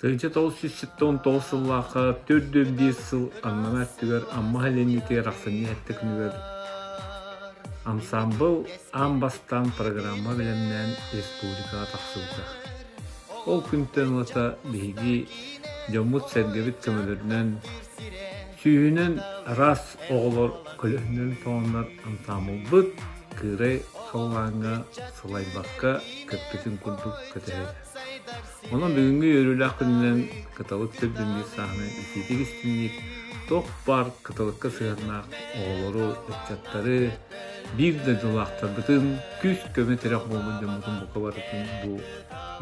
1979 сыллаахха 401 сыл аннана өттүгэр Амма сэлиэнньэтигэр ахсынньы сэттэ күнүгэр ансаамбыл аан бастаан программа бэлэмнээн республикаҕа тахсыбыта. Ол күнтэн ылата биһиги дьоммут-сэргэбит көмөлөрүнэн сүүһүнэн араас оҕолор көлөһүнүн тоҕоннор ансаамбылбыт кыырай халлааҥҥа сылайбакка көппүтүн курдук көтөһөр. Онон бүгүҥҥү үөрүүлээх күнүнэн кыталык төрдүн биир сааһынан итиитик истинник, туох баар кыталыкка сыһыаннаах оҕолору, ыччаттары, биир дойдулаахтарбытын, күүс-көмө тирэх буолбут дьоммутун бука барытын бу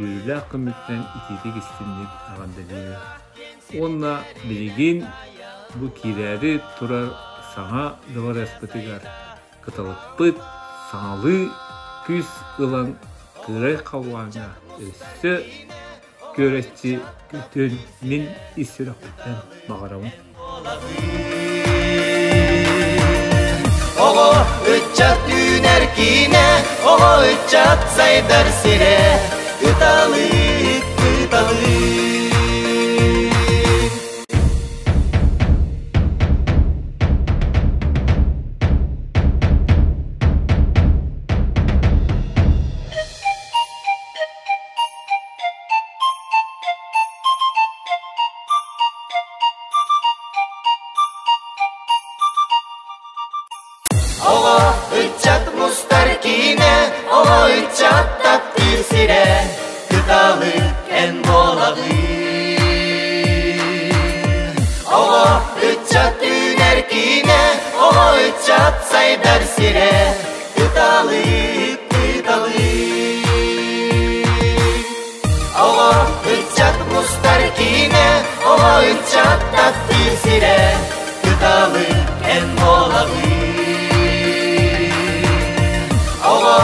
үөрүүлээх күммүтүнэн итиитик истинник эҕэрдэлиибин. Уонна билигин бу киирээри турар саҥа дыбарыаспытыгар Кыталыкпыт саҥалыы күүс ылан кыырай халлааҥҥа өссө күөрэччи көтүөн мин ис сүрэхпиттэн баҕарабын. Оҕо ыччат үүнэр киинэ, оҕо ыччат сайдар сирэ, кыталык, кыталык. Оҕо ыччат мустар киинэ, оҕо ыччат таптыыр сирэ, кыталык эн буолаҕын. Оҕо ыччат үүнэр киинэ, оҕо ыччат сайдар сирэ, кыталык, кыталык. Оҕо ыччат мустар киинэ, оҕо ыччат таптыыр сирэ, кыталык эн буолаҕын. Оҕо.